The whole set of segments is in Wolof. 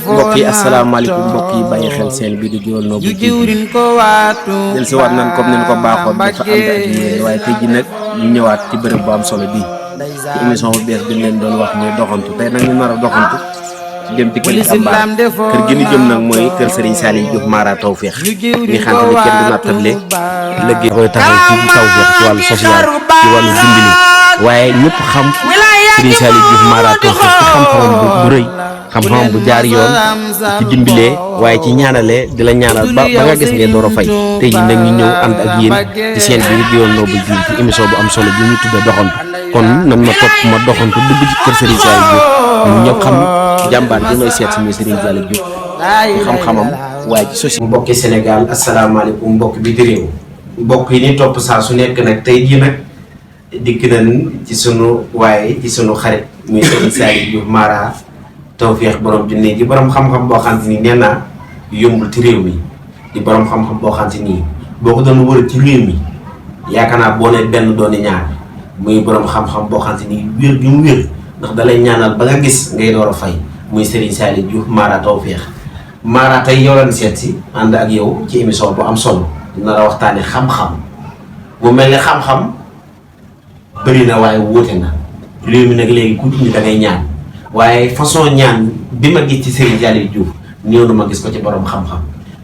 mbokk yi asalaamaaleykum mbokk yi bàyyi xel seen bi di Gueweul Noble TV del si waat nan comme ni ko baaxoon dafa ànd ak yéen waaye tey ji nag ñu ñëwaat ci bërëb bu am solo bii ci émission bu bees bi leen doon wax ñuy doxantu tey nag ñu nar a doxantu dem ci kër gi ñu jëm nag mooy kër Serigne Saliou Diouf Mara Tawfekh ñi xamante ne kenn du nattable léegi koy taxaw ci Tawfekh ci wàllu social ci wàllu dimbali waaye ñëpp xam Serigne Saliou Diouf Mara Tawfekh ci xam-xamam bu rëy xam-xamam bu jaar yoon ci dimbalee waaye ci ñaanalee di la ñaanal ba nga gis ngay door a fay tey jii nag ñu ñëw ànd ak yéen ci seen bi di Gueweul Noble TV ci émission bu am solo bi ñu tuddee doxantu kon nan ma topp ma doxantu dugg ci kër Serigne Saliou Diouf ñu ñëpp xam jàmbaar ji may seet si muy Serigne Saliou Diouf xam-xamam waaye ci société. mbokki Sénégal asalaamaaleykum mbokk bi di réew mbokk yi ni topp saa su nekk nag tey jii nag dikk nañ ci sunu waaye ci sunu xarit muy Serigne Saliou Diouf Mara Tawfekh borom junne ji borom xam-xam boo xam te ni nee naa yombul ci réew mi di borom xam-xam boo xam te ni boo ko doon wër ci réew mi yaakaar naa boo ne benn dooni ñaar muy borom xam-xam boo xam te ni wér gi mu wér ndax dalay ñaanal ba nga gis ngay door a fay muy Serigne Saliou Diouf Mara Tawfekh Mara tey yow lañ seet si ànd ak yow ci émission bu am solo dina la waxtaane xam-xam bu mel ne xam-xam bëri na waaye wóote na réew mi nag léegi ku ñu da ngay ñaan waaye façon ñaan bi ma gis ci Serigne Saliou Diouf néew na ma gis ko ci borom xam-xam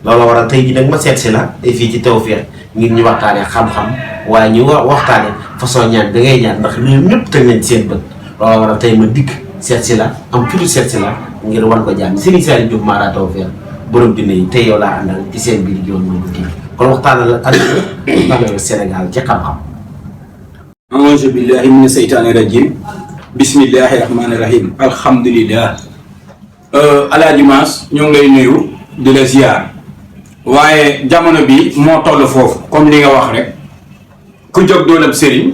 loolu waral tey ji nag ma seet si la fii ci Tawfekh ngir ñu waxtaane xam-xam waaye ñu waxtaane façon ñaan da ngay ñaan ndax réew ñëpp teg nañ seen bët loolu waral tey ma dikk seet si la am plus seet si la ngir wan ko jàmm Serigne Saliou Diouf Mara Tawfekh borom dina yi tey yow laa àndal ci seen biir Gueweul Noble TV kon waxtaanal la àdduna Sénégal ci xam-xam. auzu billahi mina seytaani rajim bismillahi rahmaani rahim alhamdulillah. Alaaji Maas ñoo ngi lay nuyu di la ziar waaye jamono bi moo toll foofu comme li nga wax rek ku jóg doon ab sëriñ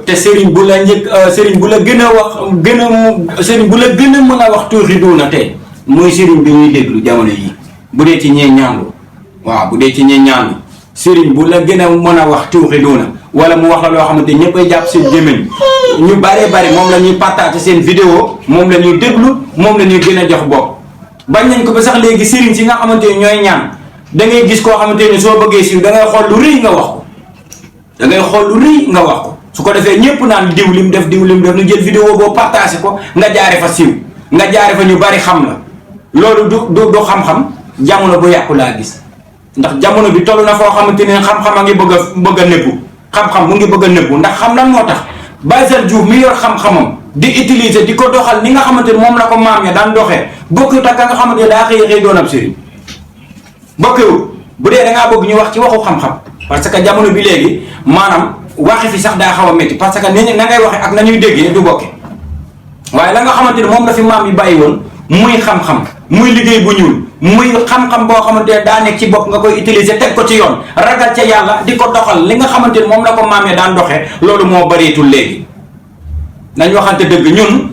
te sëriñ bu la njëkk sëriñ bu la gën a wax sëriñ bu la gën a mën a wax tuuxi duuna tey mooy sëriñ bi ñuy déglu jamono yi bu dee ci ñee ñaandu waaw bu dee ci ñee ñaandu sëriñ bu la gën a mën a wax tuuxi duuna wala mu wax la loo xamante ñëpp ay jàpp seen gémmiñ ñu bare bare moom la ñuy partager seen vidéo moom la ñuy déglu moom la ñuy gën a jox bopp bañ nañ ko ba sax léegi sëriñ si nga xamante ne ñooy ñaan da ngay gis koo xamante ne soo bëggee siiw da ngay xool lu rëy nga wax ko da ngay xool lu rëy nga wax ko su ko defee ñëpp naan diw lim def nu jël vidéo boo partagé ko nga jaare fa siiw nga jaare fa ñu bari xam la loolu du xam-xam jamono bu yàqu laa gis ndax jamono bi toll na foo xamante ne xam-xam a ngi bëgg a nëbbu xam-xam mu ngi bëgg a nëbbu ndax xam lan moo tax Baye Sall Diouf mi yor xam-xamam di utiliser di ko doxal ni nga xamante ne moom la ko maam ya daan doxee bokkut ak nga xamante ne daa xëy doon ab sëriñ bokkewul bu dee da ngaa bëgg ñu wax ci waxu xam-xam parce que jamono bi léegi maanaam waxi fi sax daa xaw a métti parce que ni na ngay waxe ak nañuy déggee du bokke waaye la nga xamante ne moom la fi maam yi bàyyi woon muy xam-xam muy liggéey bu ñuul muy xam-xam boo xamante ne daa nekk ci bopp nga koy utiliser teg ko ci yoon ragal ca yàlla di ko doxal li nga xamante ne moom la ko maamee daan doxee loolu moo bëreetul léegi nañ waxante dëgg ñun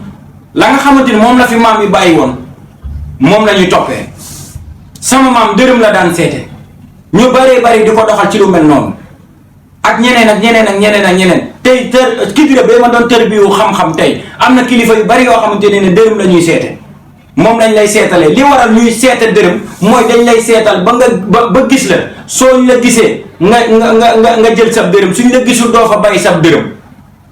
la nga xamante ni moom la fi maam yi bàyyi woon moom la ñuy toppee sama maam dërëm la daan seete ñu bëree bëri di ko doxal ci lu mel noonu ak ñeneen ak ñeneen ak ñeneen ak ñeneen tey kilifa ba ma doon tër bi xam-xam tey am na kilifa yu bëri yoo xamante ne dërëm la ñuy seete moom lañ lay seetalee li waral ñuy seete dërëm mooy dañ lay seetal ba nga ba gis la soo ñu la gisee nga jël sab dërëm suñ la gisul doo fa bàyyi sab dërëm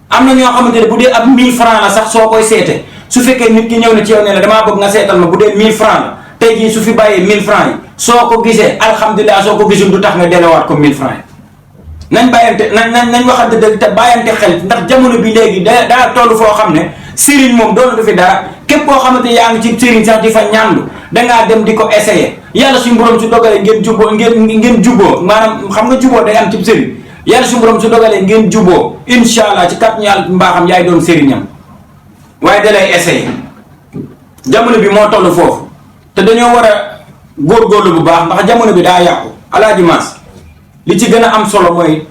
am na ñoo xamante ne bu dee ab 1000 francs la sax soo koy seete su fekkee nit ki ñëw na ci yow ne la damaa bëgg nga seetal ma bu dee 1000 francs la tey jii su fi bàyyee 1000 francs yi soo ko gisee alhamdulilah soo ko gisul du tax nga delewaat ko 1000 francs yi nañ bàyyante nañ waxante dëgg te bàyyante xel ndax jamono bi léegi daa toll foo xam ne sëriñ moom doonatu fi dara képp koo xamante yaa ngi ci sëriñ sax di fa ñaandu dangaa dem di ko essayer yàlla suñu borom su dogalee ngeen juboo maanaam xam nga juboo day am ci sëriñ yàlla suñu borom su dogalee ngeen juboo incha allah ci kat ñaal mbaaxam yaay doon sëriñam waaye da lay essayer jamono bi moo toll foofu te dañoo war a góorgóorlu bu baax ndax jamono bi daa yàqu Alaaji Maas li ci gën a am solo mooy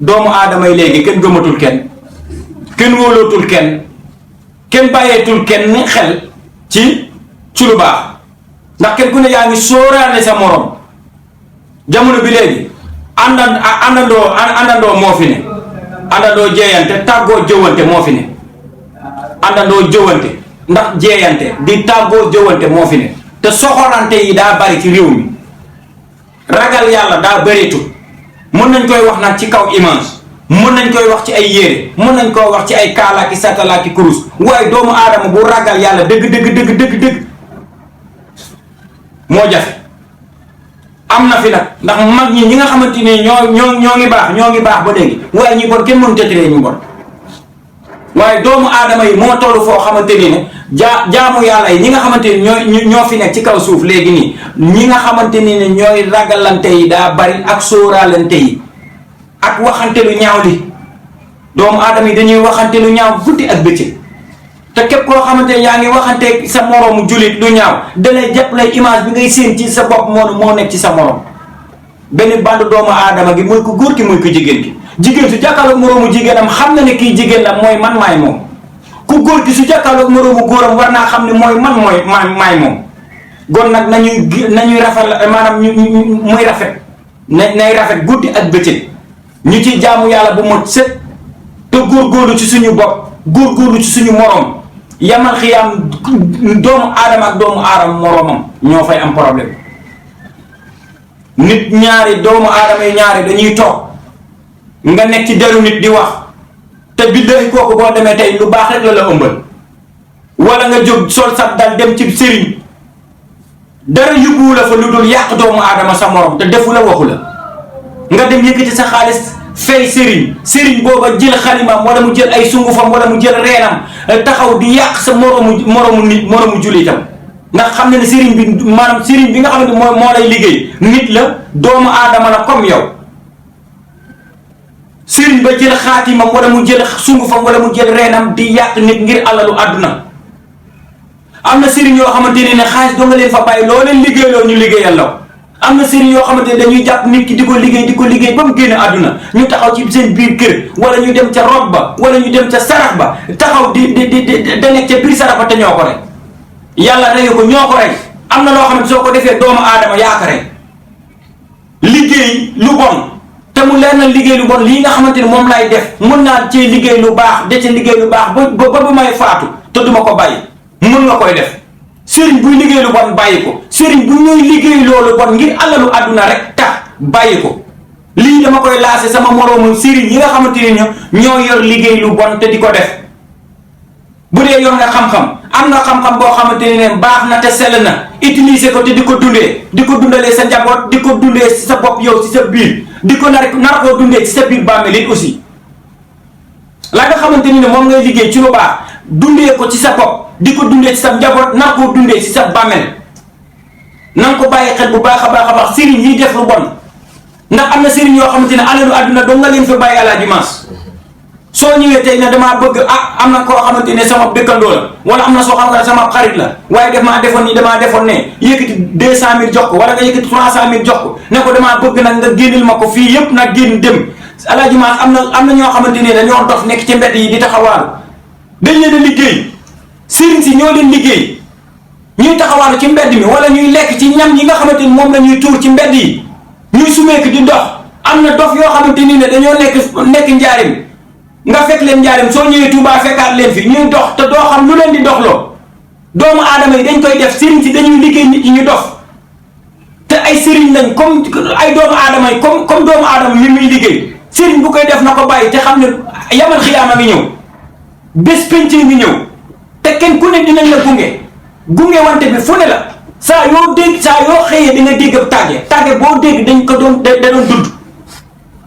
doomu aadama yi léegi kenn gëmatul kenn wóolootul kenn bàyyeetul kenn xel ci lu baax ndax kenn ku ne yaa ngi sóoraale sa morom jamono bi léegi àndandoo moo fi ne àndandoo jeeyante tàggoo jëwante moo fi ne àndandoo jëwante ndax jeeyante di tàggoo jëwante moo fi ne te soxorante yi daa bari ci réew mi ragal yàlla daa bëreetu mën nañ koy wax nag ci kaw image mën nañ koy wax ci ay yére mën nañ koy wax ci ay kaalaaki satalaaki kurus waaye doomu aadama bu ragal yàlla dëgg moo jafe am na fi nag ndax mag ñi nga xamante ni ñoo ngi baax ba léegi waaye ñi bon kenn mënu tëtëree ñu bon waaye doomu aadama yi moo toll foo xamante ni ne jaamu yàlla yi ñi nga xamante ni ñoo fi nekk ci kaw suuf léegi nii ñi nga xamante ni ne ñooy ragalante yi daa bari ak sóoraalante yi ak waxante lu ñaaw li doomu aadama yi dañuy waxante lu ñaaw guddi ak bëccëg te képp koo xamante ne yaa ngi waxante sa moroomu jullit lu ñaaw dalay jàpp lay image bi ngay séen ci sa bopp moo nekk ci sa morom benn bande doomu aadama gi muy ko góor ki muy ko jigéen ki jigéen su jàkkaarloog moroomu jigéenam xam na ne kii jigéen la mooy man maay moom ku góor ki su jàkkaarloog moroomu góoram war naa xam ne mooy man maay moom gon nag nañuy rafet maanaam muy rafet nay rafet guddi ak bëccëg ñu ci jaamu yàlla bu mot sët te góorgóorlu ci suñu bopp góorgóorlu ci suñu morom yamal xiyaam doomu aadama ak doomu aadama moromam ñoo fay am problème nit ñaari doomu aadama yi ñaari dañuy toog nga nekk ci deru nit di wax te billahi kooku boo demee tey lu baax rek la ëmbal wala nga jóg sol sab dal dem ci sëriñ dara yóbbuwu la fa lu dul yàq doomu aadama sa morom te defu la waxu la nga dem yëkkati sa xaalis fay sëriñ booba jël xalimam wala mu jël ay sungufam wala mu jël reenam taxaw di yàq sa moromu jullitam ndax xam ne ne sëriñ bi maanaam sëriñ bi nga xamante moo lay liggéey nit la doomu aadama la comme yow sëriñ ba jël xaatimam wala mu jël sungufam wala mu jël reenam di yàq nit ngir alalu àdduna am na sëriñ yoo xamante ne xaalis doo nga leen fa bàyyi loo leen liggéeyloo ñu liggéeyal la am na sëriñ yoo xamante ne dañuy jàpp nit ki di ko liggéey ba mu génn àdduna ñu taxaw ci seen biir kër wala ñu dem ca rob ba wala ñu dem ca sarax ba taxaw da nekk ca biir sarax ba te ñoo ko rey yàlla reyu ko ñoo ko rey am na loo xamante soo ko defee doomu aadama yaa ko rey liggéey lu bon te mu leer na liggéey lu bon lii nga xamante ne moom lay def mën naa ci liggéey lu baax de ca liggéey lu baax ba may faatu te duma ko bàyyi mën nga koy def sëriñ buy liggéey lu bon bàyyi ko sëriñ bu ñuy liggéey loolu bon ngir alalu àdduna rek tax bàyyi ko lii dama koy laase sama moroomu sëriñ yi nga xamante ne ñoo yor liggéey lu bon te di ko def bu dee yor nga xam-xam am nga xam-xam boo xamante ne baax na te sell na utiliser ko te di ko dundalee sa njaboot di ko dundee si sa bopp yow si sa biir di ko nar koo dundee si sa biir bàmmeel it aussi la nga xamante ni ne moom ngay liggéey ci lu baax dundee ko ci sa bopp di ko dundee ci sa njaboot nar koo dundee ci sa bàmmeel na nga ko bàyyi xel bu baax a baax sëriñ yi def lu bon ndax am na sëriñ yoo xamante ne alalu àdduna doo nga leen fa bàyyi Alaaji Maas soo ñëwee tey ne damaa bëgg am na koo xamante ne sama dëkkandoo la wala am na soo xamante ne sama xarit la waaye def maa defoon nii damaa defoon ne yëkkati 200 000 jox ko wala nga yëkkati 300 000 jox ko ne ko damaa bëgg nag nga génnil ma ko fii yëpp nag génn dem Alaaji Maas am na ñoo xamante ne dañoo dof nekk ci mbedd yi di taxawaalu dañ leen a liggéey sëriñ si ñoo leen liggéey ñuy taxawaalu ci mbedd mi wala ñuy lekk ci ñam yi nga xamante ni moom la ñuy tuur ci mbedd yi ñuy sumeeku di dox am na dof yoo xamante ni ne dañoo nekk njaarim nga fekk leen njaarim soo ñëwee Tuubaa fekkaat leen fi ñuy dox te doo xam lu leen di doxloo doomu aadama yi dañ koy def sëriñ si dañuy liggéey nit ñi ñu dof te ay sëriñ lañ comme ay doomu aadama yi comme doomu aadama mi muy liggéey sëriñ bu koy def na ko bàyyi te xam ne yamal xiyaama ngi ñëw bés penc ngi ñëw te kenn ku ne dinañ la gunge wante bi fu ne la saa yoo xëyee di nga dégg ab tàgge boo dégg dañ ko da doon dund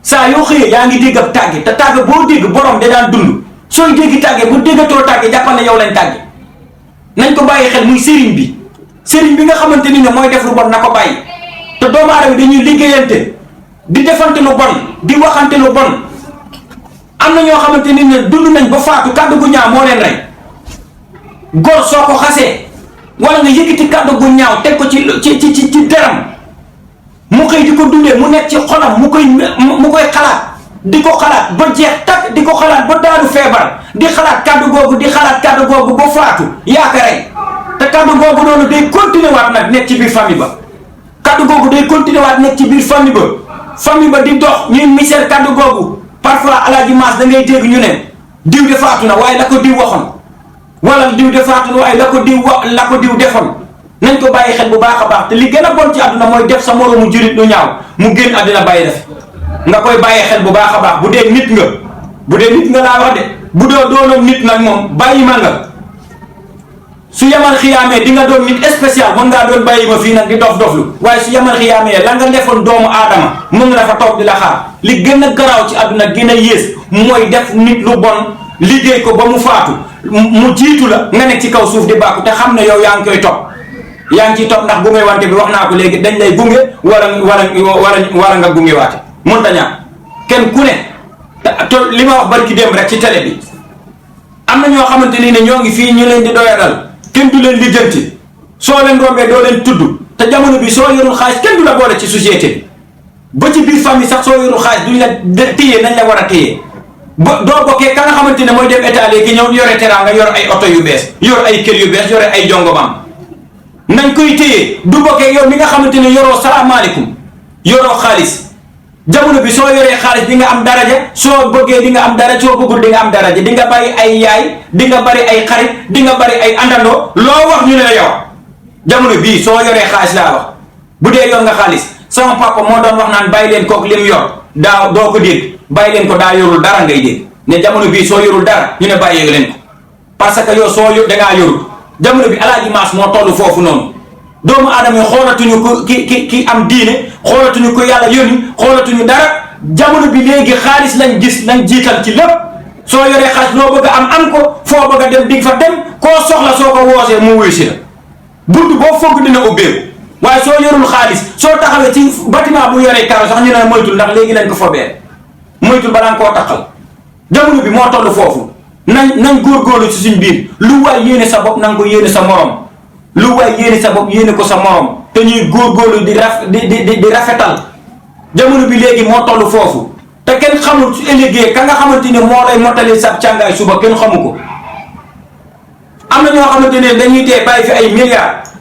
saa yoo xëyee yaa ngi dégg ab tàgge te tàgge boo dégg borom da daan dund sooy dégg tàgge bu déggatoo tàgge jàppal ne yow lañ tàgge nañ ko bàyyi xel muy sëriñ bi nga xamante ni ne mooy def lu bon na ko bàyyi te doomu aadama dañuy liggéeyante di defante lu bon di waxante lu bon am na ñoo xamante ni ne dund nañ ba faatu kàddu gu ñaaw moo leen rey góor soo ko xasee wala nga yëkkati kàddu gu ñaaw teg ko ci deram mu xëy di ko dundee mu nekk ci xolam mu koy xalaat di ko xalaat ba jeex takk di ko xalaat ba daanu feebar di xalaat kàddu googu ba faatu yaa ko rey te kàddu googu noonu day continuer waat nag nekk ci biir famille ba kàddu googu day continuer waat nekk ci biir famille ba di dox ñuy misère kàddu googu parfois Alaaji Maas da ngay dégg ñu ne diw de faatu na waaye la ko diw waxoon wala diw defaatu waaye la ko diw defoon. nañ ko bàyyi xel bu baax a baax te li gën a bon ci àdduna mooy def sa moroomu jurit lu ñaaw mu génn àddina bàyyi def nga koy bàyyi xel bu baax a baax bu dee nit nga laa wax de bu doo doonoon nit nag moom bàyyi ma nga su yamal xiyaamee di nga doon nit spécial mën ngaa doon bàyyi ma fii nag di dof-doflu waaye su yamal xiyaamee la nga defoon doomu aadama mën na fa toog di la xaar li gën a garaaw ci àdduna gën a yées mooy def nit lu bon liggéey ko ba mu faatu mu jiitu la nga nekk ci kaw suuf di bàkku te xam ne yow yaa ngi koy topp yaa ngi ciy topp ndax gunge wante bi wax naa ko léegi dañ lay gunge wala nga gunge waate mënta ñàkk kenn ku ne te li ma wax barki démb rek ci télé bi am na ñoo xamante ni ne ñoo ngi fii ñu leen di doyadal kenn du leen lijjanti soo leen rombee doo leen tudd te jamono bi soo yorul xaalis kenn du la boole ci société bi ba ci biir famille sax soo yorul xaalis duñ la téye nañ la war a téye ba doo bokkee ka nga xamante ne mooy dem état léegi ñëw yore teraanga yor ay oto yu bees yor ay kër yu bees yore ay jongomam nañ koy téye du bokkee yow mi nga xamante ne yoroo salaamaaleykum yoroo xaalis jamono bi soo yoree xaalis di nga am daraja soo bëggee di nga am daraja soo bëggul di nga am daraja di nga bari ay yaay di nga bari ay xarit di nga bari ay àndandoo loo wax ñu ne la yow jamono bii soo yoree xaalis laa wax bu dee yor nga xaalis sama papa moo doon wax naan bàyyi leen kook lim yor daa doo ko dégg bàyyi leen ko daa yorul dara ngay dégg ne jamono bii soo yorul dara ñu ne bàyyi leen ko parce que yow soo dangaa yorul jamono bi Alaaji Maas moo toll foofu noonu doomu aadama yi xoolatuñu ko ki am diine xoolatuñu ko yàlla yónni xoolatuñu dara jamono bi léegi xaalis lañ gis lañ jiital ci lépp soo yoree xaalis loo bëgg a am ko foo bëgg a dem dig fa dem koo soxla soo ko woosee mu wuyu si la bunt boo fogg dina ubbeeku waaye soo yorul xaalis soo taxawee ci bâtiment bu yoree karo sax ñu ne moytul ndax léegi lañ ko fobee moytul balaa nga koo taxal jamono bi moo toll foofu nañ góorgóorlu ci suñ biir lu waay yéene sa bopp na nga ko yéene sa morom lu waay yéene sa bopp yéene ko sa morom te ñuy góorgóorlu di rafetal jamono bi léegi moo toll foofu te kenn xamul su ëllëgee ka nga xamante ne moo lay mottali sa càngaay suba kenn xamu ko am na ñoo xamante ne dañuy tee bàyyi fi ay milliards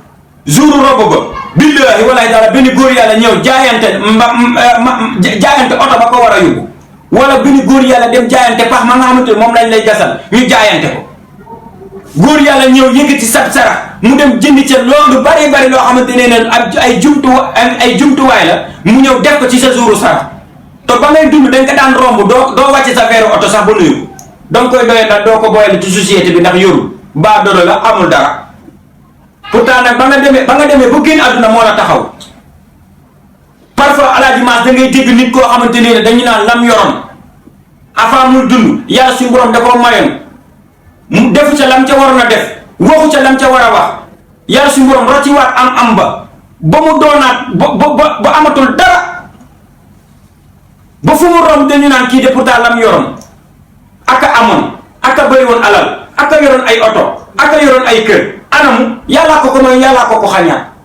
jour robo ba billahi walaay dara benn góor yàlla ñëw jaayante oto ba ko war a yóbbu wala benn góor yàlla dem jaayante pax ma nga xamante ne moom lañ lay gasal ñu jaayante ko góor yàlla ñëw yëkkati sab sarax mu dem jënd ca loolu bari loo xamante ne ay jumtuwaay la mu ñëw def ko ci sa jouru sarax te ba ngay dund dañ ko daan romb doo wàcce sa veeru oto sax ba nuyu danga koy doyee nag doo ko boyal ci société bi ndax yorul baa doole la amul dara pourtant nag ba nga demee ba génn àdduna moo la taxaw parfois Alaaji Maas da ngay dégg nit koo xamante ne dañu naan lam yoroon avant muy dund yàlla suñu borom da koo mayoon mu defu ca lam ca waroon a def waxu ca lam ca war a wax yàlla suñu borom rocciwaat am ba mu doonaat ba amatul dara ba fu mu rom dañu naan kii de pourtant lam yoroon aka amoon aka bëri woon alal aka yoroon ay oto aka yoroon ay kër anamu yàllaa ko may yàllaa ko xañaat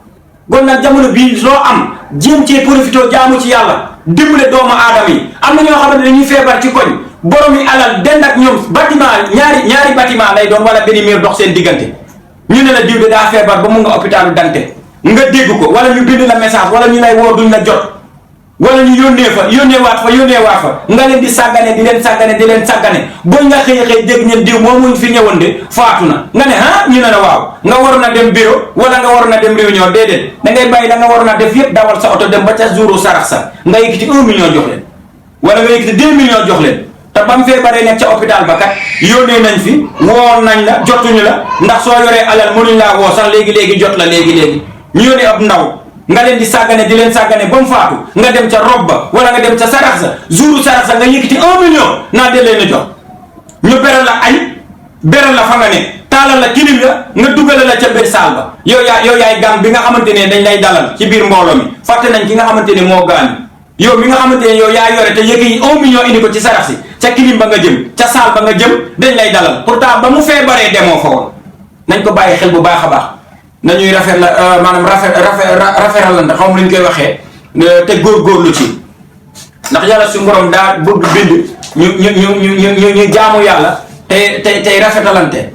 kon nag jamono bii loo am jéem cee profité jaamu ci yàlla dimbale doomu aadama yi am na ñoo xamante ne dañuy feebar ci koñ borom yi alal dend ak ñoom bâtiment ñaari bâtiment lay doon wala benn miir dox seen diggante ñu ne la diw de daa feebar ba mu nga hôpitalu Dantec nga dégg ko wala ñu bind la message wala ñu lay woo duñ la jot wala ñu yónneewaat fa nga leen di sàggane di leen sàggane booy nga xëy dégg ñeen diw moomuñ fi ñëwoon de faatu na nga ne ñu ne la waaw nga waroon a dem bureau wala nga waroon a dem réunion déedéet da ngay bàyyi da nga waroon a def yëpp dawal sa oto dem ba ca jouru sarax sa nga yëkkati 1 million jox leen wala nga yëkkati 2 millions jox leen te ba mu feebaree nekk ca hôpital ba kat yónnee nañ fi woon nañ la jotuñu la ndax soo yoree alal mënuñ laa woo sax léegi jot la léegi ñu yónnee ab ndaw nga leen di sàggane di leen sàggane ba mu faatu nga dem ca rob ba wala nga dem ca sarax sa jouru sarax sa nga yëkkati 1 million naa de leen a jox ñu beral la añ beral la fa nga ne taalal la kilim la nga dugale la ca biir saal ba yow yaay gang bi nga xamante ne dañ lay dalal ci biir mbooloo mi fàtte nañ ki nga xamante ne moo gaañu yow mi nga xamante ne yow yaa yore te yëkk yi 1 million indi ko ci sarax si ca kilim ba nga jëm ca saal ba nga jëm dañ lay dalal pourtant ba mu feebaree demoo fa woon nañ ko bàyyi xel bu baax a baax nañuy maanaam rafetalante xaw ma lu ñu koy waxee te góorgóorlu ci ndax yàlla suñu borom daa bëgg bind ñu jaamu yàlla tey rafetalante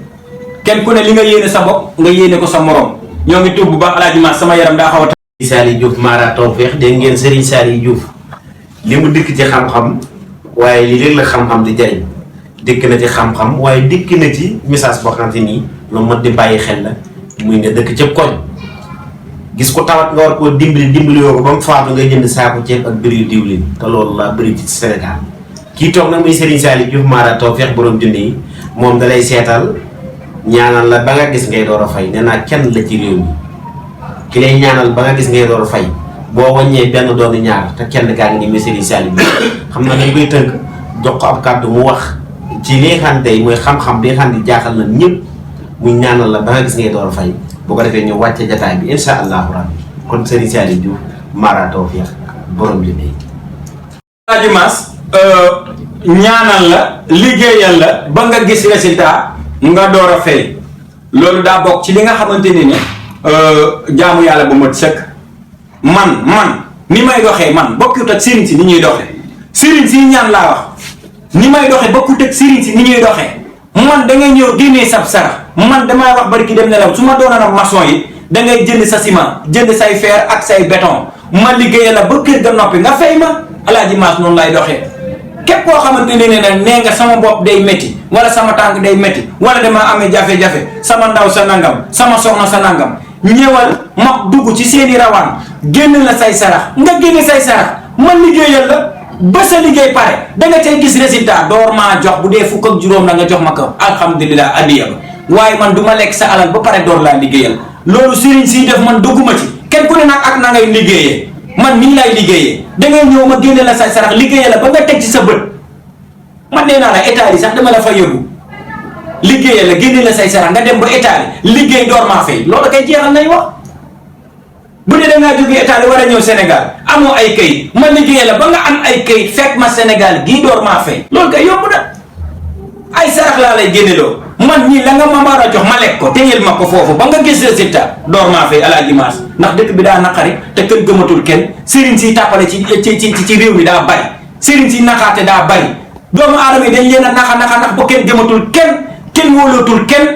kenn ku ne li nga yéene sa bopp nga yéene ko sa morom ñoo ngi tuub bu baax Alaaji Maas sama yaram daa xaw a Serigne Saliou Diouf Mara Tawfekh dégg ngeen Serigne Saliou Diouf li mu dikk ci xam-xam waaye li léeg la xam-xam di jariñ dikk na ci xam-xam waaye dikk na ci message boo xamante nii lu mat di bàyyi xel la muy nga dëkk ca koñ gis ko tawat nga war koo dimbali yoo ko ba mu faatu nga jënd saako ceeb ak bëri yu diwlin te loolu laa bëri ci Sénégal kii toog nag muy Serigne Saliou Diouf Mara Tawfekh borom junne yi moom da lay seetal ñaanal la ba nga gis ngay door a fay nee naa kenn la ci réew mi ki lay ñaanal ba nga gis ngay door a fay boo wàññee benn doon ñaar te kenn kaa ngi ni muy Serigne Saliou xam na dañ koy tënk jox ko ab kàddu mu wax ci li nga xam tey mooy xam-xam bi nga xam ne jaaxal na ñëpp muy ñaanal la ba nga gis ngay door a fay boo ko defee ñu wàcce jataay bi insha allahu rabbi kon Serigne Saliou Diouf Mara Tawfekh borom junne yi. Alaaji Mass ñaanal la liggéeyal la ba nga gis résultat nga door a fay loolu daa bokk ci li nga xamante ni ne jaamu yàlla bu mat sëkk man ni may doxee man bokkut ak sëriñ si ni ñuy doxee sëriñ si ñaan laa wax ni may doxee bokkut ak sëriñ si ni ñuy doxee man da ngay ñëw génnee sab sarax man damay wax bari ki dem ne la su ma doonoon ak maçon yi da ngay jënd sa ciment jënd say fer ak say béton ma liggéeyal la ba kër ga noppi nga fay ma Alaaji Mass noonu lay doxee képp koo xamante ne nag nee nga sama bopp day métti wala sama tànk day métti wala dama amee jafe-jafe sama ndaw sa nangam sama soxna sa nangam ñëwal ma dugg ci seeni rawaan génn la say sarax nga génne say sarax man liggéeyal la ba sa liggéey pare da nga cay gis résultat door maa jox bu dee fukk ak juróom na nga jox ma ko alhamdulilah addiya ba waaye man du ma lekk sa alal ba pare door laa liggéeyal loolu sëriñ siy def man dugguma ci kenn ku ne nag ak na ngay liggéeyee man nii lay liggéeyee da ngay ñëw ma génne la say sarax liggéeyal la ba nga teg ci sa bët man nee naa la état yi sax dama la fa yóbbu liggéeyal la génne la say sarax nga dem ba état yi liggéey door maa fay loolu kay jeexal nañ wax bu dee da ngaa jógee état yi war a ñëw Sénégal amoo ay kayit ma liggéeyal la ba nga am ay kayit fekk ma Sénégal gii door maa fay loolu kay yomb na ay sarax laa lay génne loo man ñii la nga ma war a jox ma lekk ko téyel ma ko foofu ba nga gis résultat door maa fay Alaaji Mass ndax dëkk bi daa naqari te kenn gëmatul kenn sëriñ si tàppale ci réew mi daa bari sëriñ si naxaate daa bari doomu aadama yi dañ leen a naxa ndax ba kenn gëmatul kenn wóolootul kenn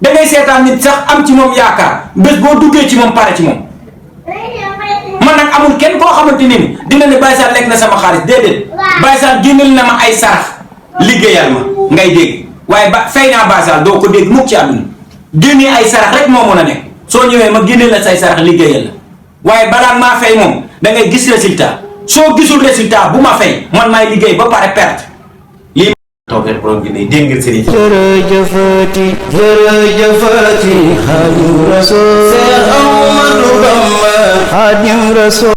da ngay seetaan nit sax am ci moom yaakaar bés boo duggee ci moom pare ci moom man nag amul kenn koo xamante ni dina ne Baye Sall lekk na sama xaalis déedéet Baye Sall génneel na ma ay sarax liggéeyal ma ngay dégg waaye ba fay naa Baye Sall doo ko dégg mukk ci àdduna génnee ay sarax rek moo mën a nekk soo ñëwee ma génneel la say sarax liggéeyal la waaye balaa maa fay moom da ngay gis résultat soo gisul résultat bu ma fay man maay liggéey ba pare perte lii Tawfekh borom junne yi dégg ngeen sëriñ jërëjëfati Xaadimu Rasuul Seex Ahmadu Bamba Xaadimu Rasuul